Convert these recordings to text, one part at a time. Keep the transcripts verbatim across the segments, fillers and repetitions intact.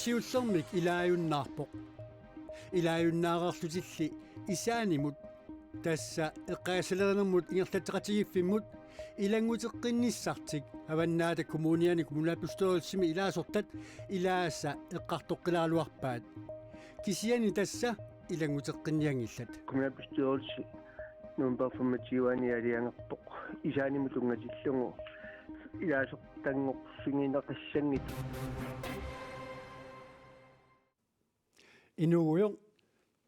Siullermik ilaajunnaarpoq. Ilaajunnaarlutilli isaanimut, tassa eqqaasalerinermut ingerlatseqatigiiffimmut, ilannguteqqinnissartik Avannaata Kommuniani kommunalbestyrelsimi ilaasortat ilaasa eqqartoqqilaraluarpaat. Kisianni tassa ilannguteqqinnianngillat. Kommunalbestyrelse november femogtyve aalajangerpoq. Isaanimut tunngatillugu ilaasortanngorfigineqassanngitsoq. Inuugujoq,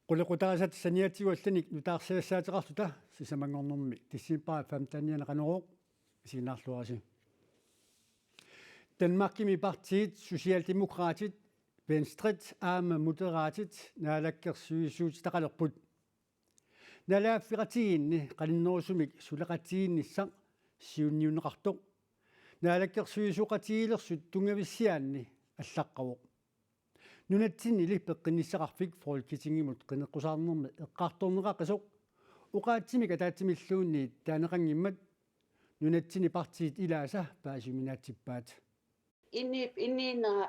qulequtaasatit saniatigut allanik nutaarsiassaateqarluta sisamanngornermi decembarip femtenianni Qanorooq isiginnaarluarisi. Danmarkimi partiit Socialdemokratit, Venstret aamma Moderatit naalakkersuisuutitaqalerput. Naalagaaffeqatigiinni qaninnerusumik suleqatigiinnissaq siunniunneqartoq naalakkersuisooqatigiilersut tunngavissiaanni allaqqavoq. Nunatsinnili peqqinnissaqarfik Folketingimut qineqqusaarnermi eqqartorneqaqisoq oqaatsimik ataatsimilluunniit taaneqanngimmat nunatsinni partiit ilaasa paasiuminaatsippaat. Inni-, inniinnera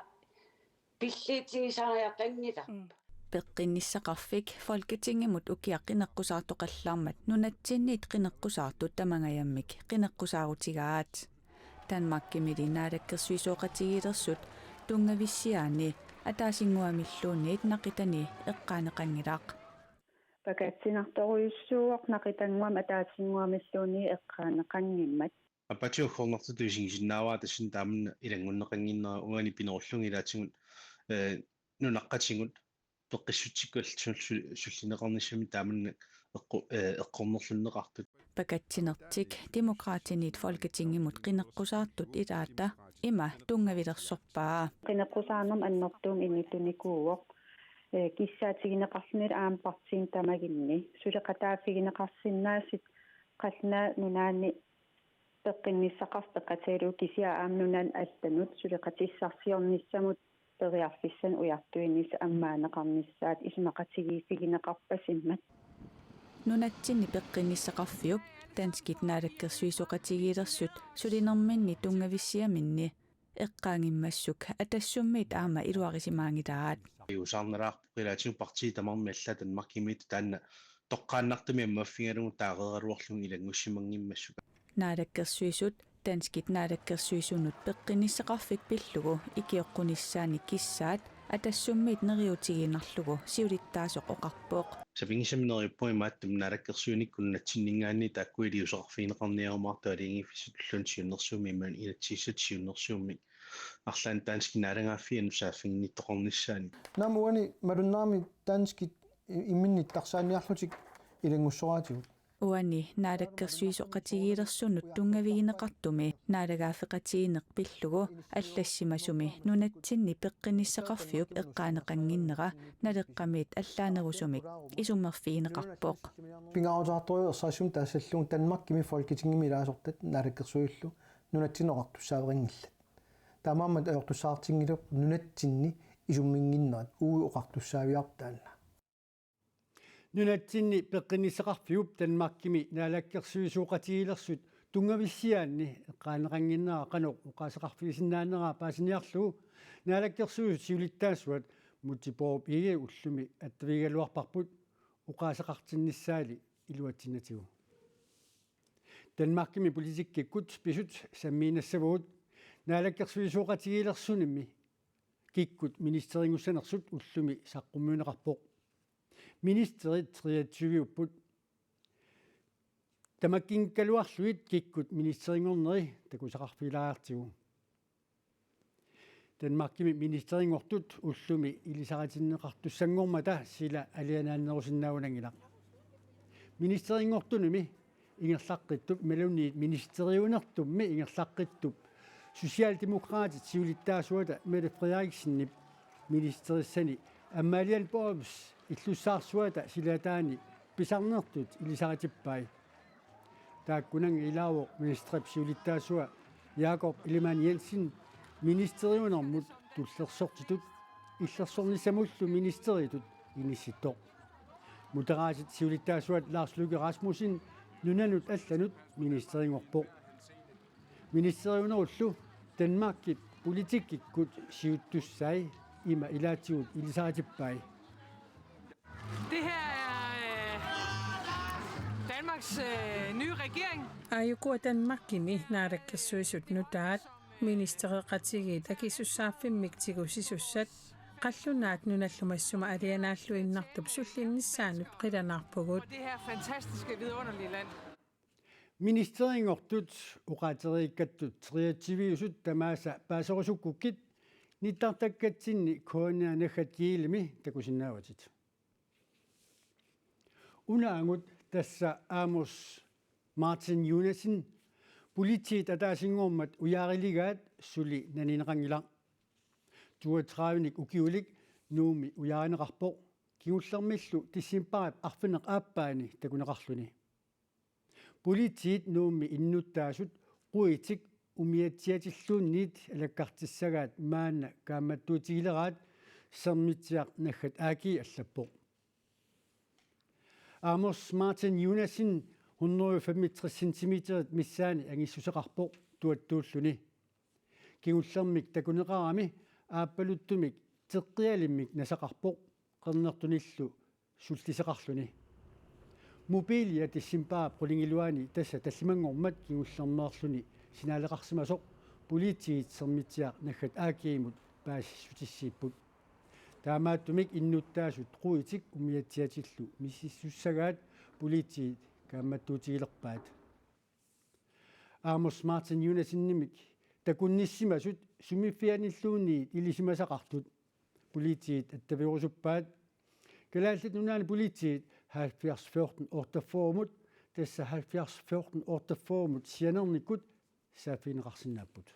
pilliitigisariaqanngilaq. Mm. Peqqinnissaqarfik Folketingimut ukiaq qineqqusaartoqallaarmat nunatsinniit qineqqusaartut tamangajammik qineqqusaarutigaat. Danmarkimili naalakkersuisooqatigiilersut tunngavissiaanni ataasinnguamilluunniit naqitani eqqaaneqanngilaq. Pakatsinartorujussuuvoq naqitannguamik ataasinnguamilluunniit eqqaaneqanngimmat. Apaatigut uggornartutut isigisinnaavara tassani taamanna ilanngunneqannginnera uani pinerullunga ilaatigut, eh, nunaqqatigut peqqissutsikkullu sul-, sullinneqarnissamik taamanna eqqu-, eh, eqqornerlunneqartut. Pakatsinertik Demokraatiniit Folketingimut qineqqusaartut ilaata ima tunngavilersorpaa. Qineqqusaarnermut annertuumik imittunikuuvoq. Eh, kissaatigineqarluni aamma partiini tamaginni. Suleqataaffigineqarsinnaasut Qallunaat Nunaanni peqqinnissaqarfik peqatigalugu kisianni aamma nunanut allanut suleqatissarsiornissamut periarfissanik ujartuinissamut ammaanneqarnissaat isumaqatigiiffigineqarpasimmat. Nunatsinni peqqinnissaqarfiup danskit naalakkersuisooqatigiilersut sulinerminni tunngavissiaminni eqqaanngimmassuk Atassummiit aamma iluarisimaanngilaat. Iusaarnalaarpoq ilaatigut partiit tamarmik allaat Danmarkimiittut taanna toqqaannartumik ammaffigalugu taareeraluarlugu ilanngussimanngimmassuk. Naalakkersuisut danskit naalakkersuisunut peqqinnissaqarfik pillugu ikioqqunissaannik kissaat Atassummiit neriuutigiinnarlugu siulittaasoq oqarpoq. Sapinngisamik neriuppunga imaattumi naalakkersuinikkut nunatsinninngaanniit taakku iliuuseqarfigineqarniarumaartut aalajangiiffissatulluunniit siunnersuummik imaluunniit inatsisissatut siunnersuummik arlaannik danskit naalagaaffiannut saaffiginnittoqarnissaannik. Naamik uani malunnarami danskit i-, imminnut nittarsaanniarlutik ilanngussoraatigut. Uani naalakkersuisooqatigiilersunut tunngavigineqartumi naalagaaffeqatigiinneq pillugu allassimasumi nunatsinni peqqinnissaqarfiup eqqaaneqannginnera Naleqqamiit allaanerusumik isummerfigineqarpoq. Pingaarutaartorujuuvoq ersarissumik taassallugu Danmarkimi Folketingimi ilaasortat naalakkersuisullu nunatsinni oqartussaaveqanngillat. Taamaammat ajortussaatinngilagut nunatsinni isumminnginnerat uagut oqartussaaviarput taanna. Nunatsinni peqqinnissaqarfiup Danmarkimi naalakkersuisooqatigiilersut tunngavissiaanni eqqaaneqannginnera qanoq oqaaseqarfigisinnaanera paasiniarlugu naalakkersuisut siulittaasuat Múte Bourup Egede ullumi attavigigaluarparput oqaaseqartinnissaali iluatsinnatigu. Danmarkimi politikkikkut pisut sammiinnassavagut naalakkersuisooqatigiilersunimi kikkut ministerinngussanersut ullumi saqqummiunneqarpoq. Ministerit treogtyve-upput. Tamakkinngikkaluarlugit kikkut ministerinngorneri takusaqarfigilaariartigu. Danmarkimi ministerinngortut ullumi ilisaritinneqartussanngormata sila alianaannerusinnaanngilaq. Ministerinngortunimi ingerlaqqittup imaluunniit ministeriunertummi ingerlaqqittup Socialdemokraatit siulittaasuata Mette Frederiksenip ministerissani Ammalian Baarups illussaarsuata silataani pisarnertut ilisaritippai. Taakkunannga ilaavoq ministeriup siulittaasua Jakob Ellemann-Jensen ministeriunermut tullersortitut illersornissamullu ministeritut inissittoq. Moderatit siulittaasuat Lars Løkke Rasmussen nunanut allanut ministerinngorpoq. Ministeriunerullu Danmarkip politikkikkut siuttussai ima ilaatigut ilisaritippai. Det her er øh, Danmarks øh, nye regering. Aajukua Danmarkimi Naalakkersuisut nutaat ministereqatigiit akisussaaffimmik tigusisussat qallunaat nunallumassuma alianaalluinnartup sullinnissaanut qilanaarpugut. Det her fantastiske, vidunderlige land. Ministerinngortut oqaatigeriikkattut treogtyviusut tamaasa paaserusukkukkit nittartakkatsinni K N R naggat gl-imi takusinnaavatit. Unaagut tassa Amos Martin Jonassen politiit ataasinngormat ujaariligaat suli nanineqanngilaq. Toogtredivenik ukiulik Nuummi ujaarineqarpoq. Kingullermillu decembarip arfineq-aappaani takuneqarluni. Politiit Nuummi innuttaasut quitik umiatsiatilluunniit alakkartissagaat maanna kaammattuutigileraat Sermitsiaq naggat A G allappoq. Amos Martin Jonassen hundrede og femogtres centimeterit missaani angissuseqarpoq tuattuulluni. Kingullermik takuneqarami aappaluttumik teqqialimmik nasaqarpoq qernertunillu sulliseqarluni. Mobilia decembarip qulingiluaani tassa tallimanngormat kingullermeerluni sinaaleqarsimasoq politiit Sermitsiaq naggat A G-mut paasissutissiipput. Taamaattumik innuttaasut quitik umiatsiatillu misissussagaat politiit kaammattuutigilerpaat. Amos Martin Jonassenimik takunnissimasut sumiiffianilluunniit ilisimasaqartut politiit attavigerusuppaat. Kalaallit Nunaanni politiit halvfjerds fjorten otteogfyrre-mut tassa halvfjerds fjorten otteogfyrre-mut sianernikkut saaffigineqarsinnaapput.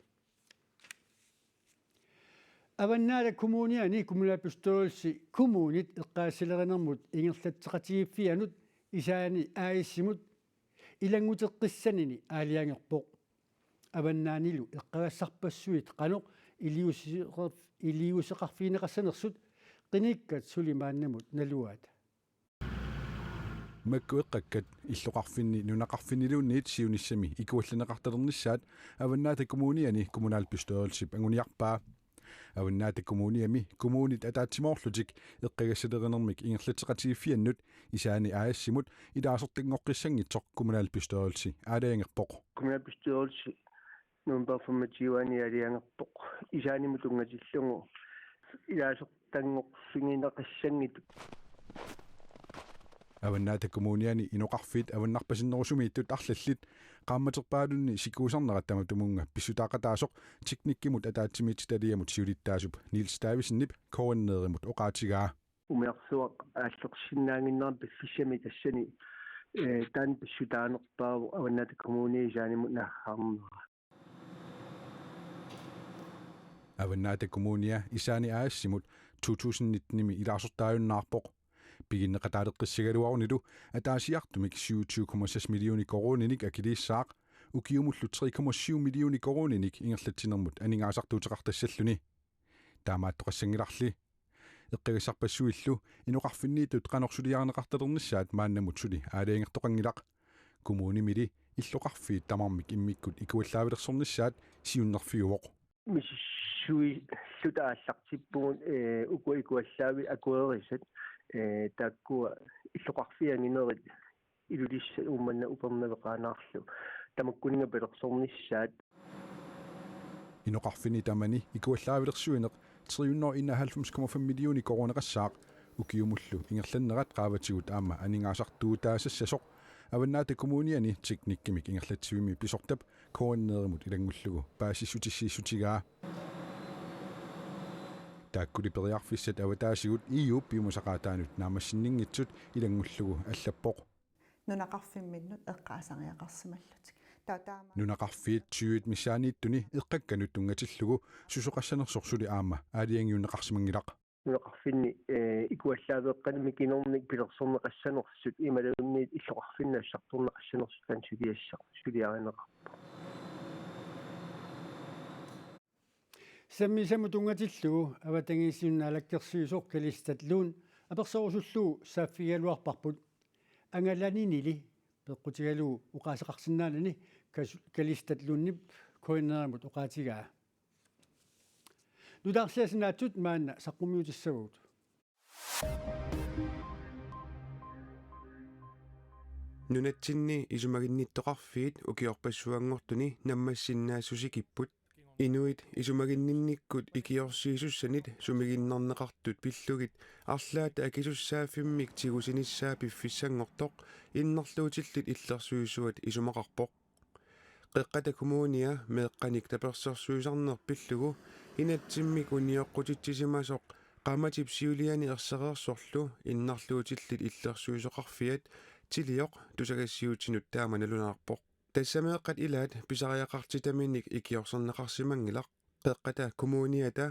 Avannaata Kommuniani kommunalbestyrelsi kommunit eqqagassalerinermut ingerlatseqatigiiffianut Isaani A/S-imut ilannguteqqissanini aalajangerpoq. Avannaanilu eqqagassarpassuit qanoq iliuuseqarf-, iliuuseqarfigineqassanersut qinikkat suli maannamut naluaat. Makku eqqakkat illoqarfinni nunaqarfinniluunniit siunissami ikuallanneqartalernissaat Avannaata Kommuniani kommunalbestyrelsip anguniarpaa. Avannaata Kommuniami kommunit ataatsimoorlutik eqqagassalerinermik ingerlatseqatigiiffiannut Isaani A/S-imut ilaasortanngoqqissanngitsoq kommunalbestyrelsi aalajangerpoq. Kommunalbestyrelsi november femogtyve-ani aalajangerpoq Isaanimut tunngatillugu ilaasortanngoqqissinngineqassanngitsoq. Avannaata Kommuniani inoqarfiit avannarpasinnerusumiittut arlallit qaammaterpaalunni sikuusarnerat tamatumunnga pissutaaqataasoq teknikkimut ataatsimiititaliamut siulittaasup Niels Davidsenip K N R-imut oqaatigaa. Umiarsuaq aallersinnaannginnerani piffissami tassani, eh, taanna pissutaanerpaavoq Avannaata Kommunia Isaanimut naaggaarnera. Avannaata Kommunia Isaani A/S-imut to tusind nitten-imi ilaasortaajunnaarpoq. Piginneqataaleqqissagaluarunilu ataasiartumik syvogtyve komma seks millioner koruuninik akiliissaaq, ukiumullu tre komma syv millioner koruuninik ingerlatsinermut aningaasartuuteqartassalluni. Taamaattoqassanngilarli. Eqqagassarpassuillu inoqarfinniittut qanoq suliarineqartalernissaat maannamut suli aalajangertoqanngilaq. Kommunimili illoqarfiit tamarmik immikkut ikuallaavilersornissaat siunnerfiuvoq. Misissuilluta aallartippugut, eh, uku ikuallaavik akuerisat, eh, taakkua illoqarfiit anginerit Ilulissat Uummannaq Upernaviup qaanaarlu tamakkuninnga pilersornissaat. Inoqarfinni tamani ikuallaavilersuineq tre hundrede og enoghalvfems komma fem millioner koruuneqassaaq, ukiumullu ingerlannerat qaavatigut aamma aningaasartuutaasassasoq Avannaata Kommuniani teknikkimik ingerlatsivimmi pisortap K N R-imut ilanngullugu paasissutissiissutigaa. Taakkuli periarfissat avataasigut E U-p piumasaqaataanut naammassinninngitsut ilanngullugu allappoq. Nunaqarfimminnut eqqaasariaqarsimallutik. Taava taama- Nunaqarfiit tyvet missaanniittuni eqqakkanut tunngatillugu susoqassanersoq suli aamma aalajangiunneqarsimanngilaq. Nunaqarfinni, eh, ikuallaaveeqqanik mikinernik pilersorneqassanersut imaluunniit illoqarfinni assartorneqassanersut taanna suliassaq suliarineqarpoq. Sammisamut tunngatillugu avatangiisinut naalakkersuisoq Kalistat Lund apersorusullugu saaffigigaluarparput. Angalaninili peqqutigalugu oqaaseqarsinnaanani Kas-, Kalistat Lundip K N R-imut oqaatigaa. Nutaarsiassat naatsut maanna saqqummiutissavagut. Nunatsinni isumaginnittoqarfiit ukiorpassuanngortuni nammassinnaassusikipput. Inuit isumaginninnikkut ikiorsiisussanit sumiginnarneqartut pillugit arlaata akisussaaffimmik tigusinissaa piffissanngortoq innarluutillit illersuisuat isumaqarpoq. Qeqqata Kommunia meeqqanik tapersersuisarneq pillugu inatsimmik unioqqutitsisimasoq qaammatip siuliani ersereersorlu innarluutillit illersuisoqarfiat Tilioq tusagassiuutinut taama nalunaarpoq. Tassa meeqqat ilaat pisariaqartitaminik ikiorserneqarsimanngilaq. Qeqqata Kommuniata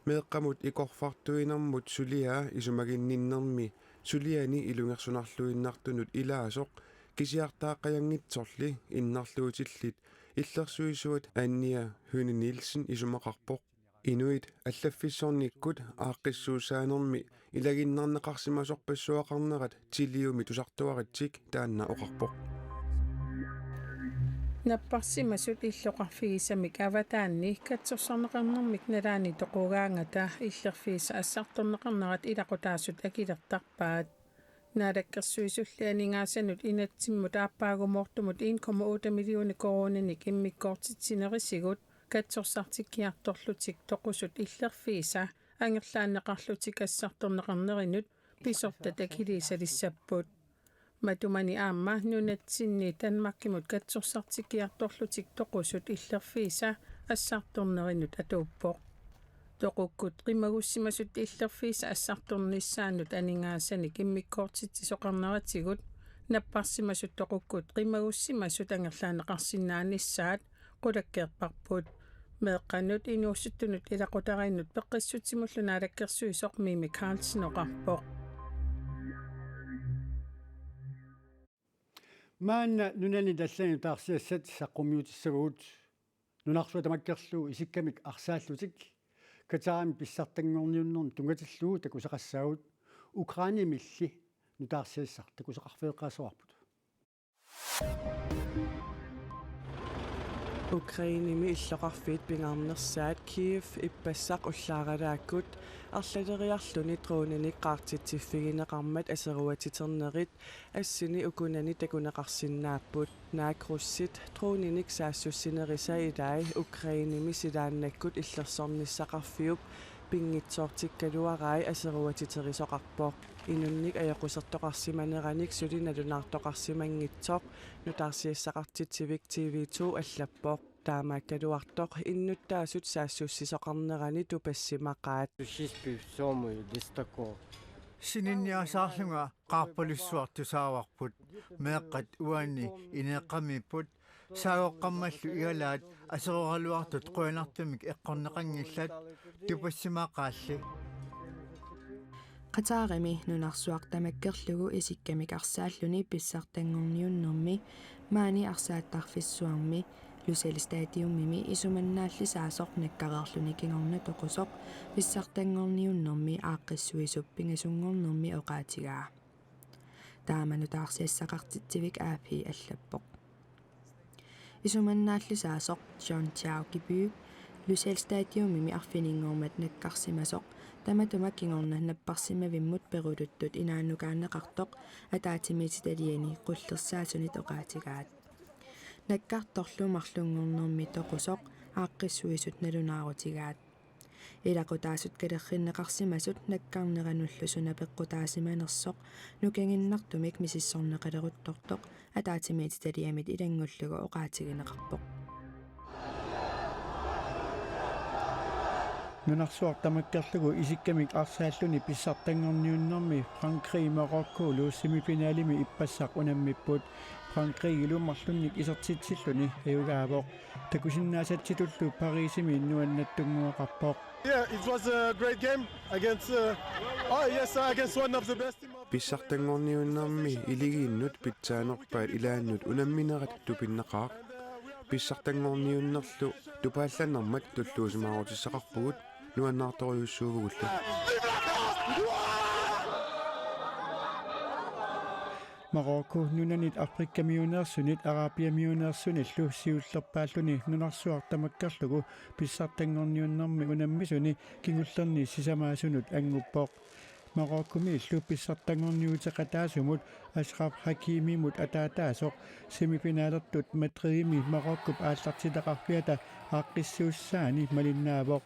meeqqamut ikorfartuinermut suliaa isumaginninnermi suliani ilungersunarluinnartunut ilaasoq kisiartaaqqajanngitsorli innarluutillit illersuisuat Anja Høne Nielsen isumaqarpoq. Inuit allaffissornikkut aaqqissuussaanermi ilaginnarneqarsimasorpassuaqarnerat Tiliumi tusartuaritsik taanna oqarpoq. Napparsimasut illoqarfigisamik avataanni katsorsarneqarnermik nalaani toqugaangata illerfiisa assartorneqarnerat ilaqutaasut akilertarpaat. Naalakkersuisulli aningaasanut inatsimmut aappaagumoortumut en komma otte millioner koruuninik immikkoortitsinerisigut katsorsartikkiartorlutik toqusut illerfiisa angerlaanneqarlutik assartorneqarnerinut pisortat akiliisalissapput. Matumani aamma nunatsinni Danmarkimut katsorsartikkiartorlutik toqusut illerfiisa assartornerinut atuuppoq. Toqukkut qimagussimasut illerfiisa assartornissaannut aningaasanik immikkoortitsisoqarneratigut napparsimasut toqukkut qimagussimasut angerlaanneqarsinnaanissaat qulakkeerparput. Meeqqanut inuusuttunut ilaqutariinnut peqqissutsimullu naalakkersuisoq Mimi Karlsen oqarpoq. Maanna nunanit allanit nutaarsiassat saqqummiutissavagut. Nunarsuaq tamakkerlugu isikkamik arsaallutik Katarimi pissartanngorniunnermi tunngatillugu takusaqassaagut. Ukrainamilli nutaarsiassaq takusaqarfigeqqaassavarput. Ukrainami illoqarfiit pingaarnersaat Kyiv ippassaq ullaaralaakkut arlaleriarluni droninik qaartitsiffigineqarmat aseruatiternerit assini ukunani takuneqarsinnaapput. Naak russit droninik saassussinerisa ilai Ukrainami silaannakkut illersornissaqarfiup pinngitsoortikkaluarai aseruatiterisoqarpoq. Inunnik ajoqusertoqarsimaneranik suli nalunaartoqarsimanngitsoq nutaarsiassaqartitsivik T V to allappoq. Taamaakkaluartoq innuttaasut saassussisoqarnerani tupassimaqaat. Существ всё мы без такого. Sininniasaarlunga qaarpalussuaq tusaavarput, meeqqat uani ineeqqamiipput, saagoqqammallu igalaat aseroraluartut qujanartumik eqqorneqanngillat, tupassimaqaalli. Qatarimi nunarsuaq tamakkerlugu isikkamik arsaalluni pissartanngorniunnermi maani arsaattarfissuarmi Lusail Stadiumimi isumannaallisaasoq nakkareerluni kingorna toqusoq pissartanngorniunnermi aaqqissuisup pingasunngornermi oqaatigaa. Taama nutaarsiassaqartitsivik A P allappoq. Isumannaallisaasoq Jean Thiaugeby Lusail Stadiumimi arfininngormat nakkarsimasoq tamatuma kingorna napparsimavimmut peruluttut inaannukaanneqartoq ataatsimiititaliani qullersaasunit oqaatigaat. Nakkartorlu marlunngornermi toqusoq aaqqissuisut nalunaarutigaat. Ilaqutaasut kalerrinneqarsimasut nakkarneranullu suna peqqutaasimanersoq nukanginnartumik misissorneqaleruttortoq ataatsimiititaliamit ilanngullugu oqaatigineqarpoq. Nunarsuaq tamakkerlugu isikkamik arsaalluni pissartanngorniunnermi Frankrig, Marokkolu semifinalimi ippassaq unammipput. Frankrigilu marlunnik isertitsilluni ajugaavoq. Takusinnaasatsitullu Parisimi nuannattunnguaqarpoq. Yeah, it was a great game against, uh, oh, yes, uh, against one of the best team of Pissartanngorniunnermi iligiinnut pitsaanerpaat ilaannut unamminerat tupinnaqaaq. Pissartanngorniunnerlu tupaallannermat tulluusimaarutissaqarpugut nuannaartorujussuuvugullu. Marokko nunanit Afrikamiuneersunit Arabiamiuneersunillu siullerpaalluni nunarsuaq tamakkerlugu pissartanngorniunnermi unammisuni kingullerni sisamaasunut anguppoq. Marokkomiillu pissartanngorniuteqataasumut Achraf Hakimimut ataataasoq semifinalertut Madridimi Marokkop aallartitaqarfiata aaqqissuussaani malinnaavoq.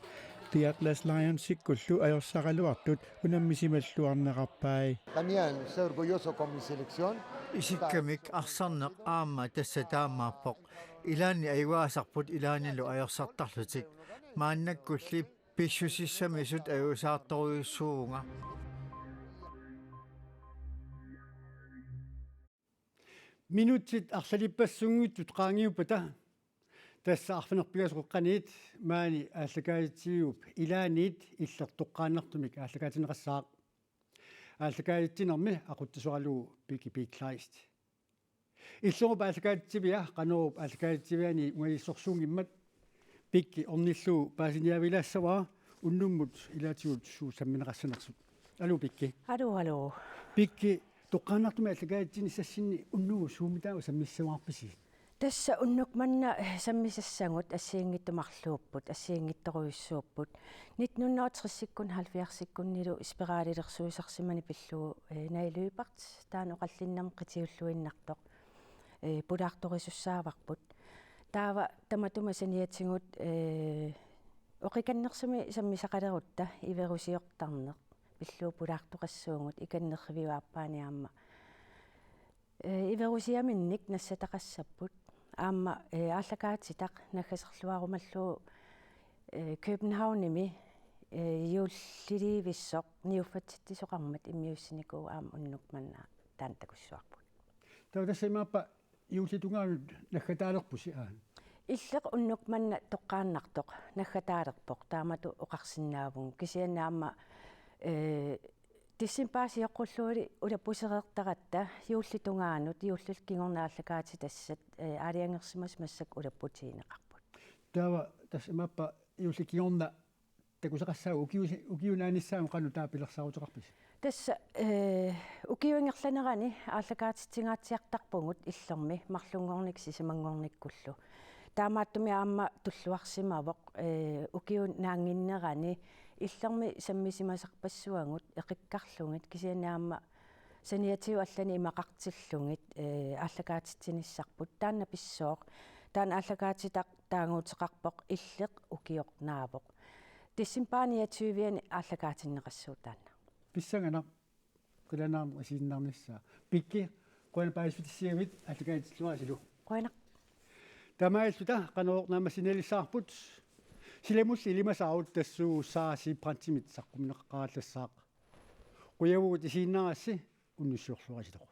The Atlas Lionsikkullu ajorsaraluartut unammisimalluarneqarpai. También soy orgulloso con mi selección. Isikkamik arsarneq aamma tassa taamaappoq. Ilaanni ajugaasarput ilaannilu ajorsartarlutik. Maannakkulli pissusissamisut ajuusaartorujussuuvunga. Minutsit arlalippassuunngitsut qaangiuppata tassa arfineq-pingasut qeqqaniit maani aallakaatitsiviup ilaaniit Illeq toqqaannartumik aallakaatinneqassaaq. Aallakaatitsinermi aqutsisoralugu Piki Kleist. Illerup aallakaatitsivia Qanorup aallakaatitsiviani ungasissorsuunngimmat Piki ornillugu paasiniaavigilaassavara, unnummut ilaatigut suut sammineqassanersut. Aluu Piki. Aluu, aluu. Piki, toqqaannartumik aallakaatitsinissassinni unnugu suummitaava sammissavarpisi? Tassa unnuk manna, eh, sammisassagut assigiinngitsut marluupput, assigiinngitsorujussuupput. Nitten hundrede og tres-ikkut halvfjerds-ikkunnilu spiralilersuisarsimaneq pillugu, eh, Naja Lyberth, taanna oqallinnermi qitiulluinnartoq, eh, pulaartorisussaavarput. Taava tamatuma saniatigut, eh, oqikannersumik sammisaqalerutta iverusiortarneq pillugu pulaartoqassuugut ikannerriviup aappaani aamma. Eh, iverusiaminnik nassataqassapput. Aamma, eh, aallakaatitaq naggaserluarumallugu, eh, Københavnimi, eh, juullilivissoq niuffatsitsisoqarmat immiussinikuuvoq, aamma unnuk manna taanna takussuarput. Taava tassa imaappa juullip tungaanut naggataalerpusi, aa? Illeq unnuk manna toqqaannartoq naggataalerpoq, taamatut oqarsinnaavugut, kisianni aamma, eh, decembarip sioqqullugulu ulapputereertaratta juullip tungaanut, juullip kingorna aallakaatitassat, eh, aalajangersimasut massakkut ulapputigineqarput. Taava tassa imaappa juullip kingorna takusaqassaagut, ukiu-, ukiup naanissaanut qanoq taava pilersaaruteqarpisi? Tassa, eh, ukiup ingerlanerani aallakaatitsingaatsiartarpugut Illermi marlunngornikkut sisamanngornikkullu. Taamaattumik aamma tulluarsimavoq, eh, ukiup naannginnerani Illermi sammisimasarpassuagut eqikkarlugit, kisianni aamma saniatigut allanik imaqartillugit, eh, aallakaatitsinissarput. Taanna pissooq. Taanna aallakaatitaq taaguuteqarpoq Illeq ukioq naavoq. Decembarip niogtyve-ani aallakaatinneqassaaq taanna. Pissanganaq, qilanaarneq isiginnaarnissaa. Piki, qujanaq paasissutissiagavit, aallakaatitsiluarisilu. Qujanaq. Taamaalilluta Qanorooq naammassinialissavarput. Silamulli ilimasaarut tassuugu Sara Sibrandtimit saqqummiunneqaqaassaaq. Qujavugut isiginnaarassi, unnussiorluarisilu.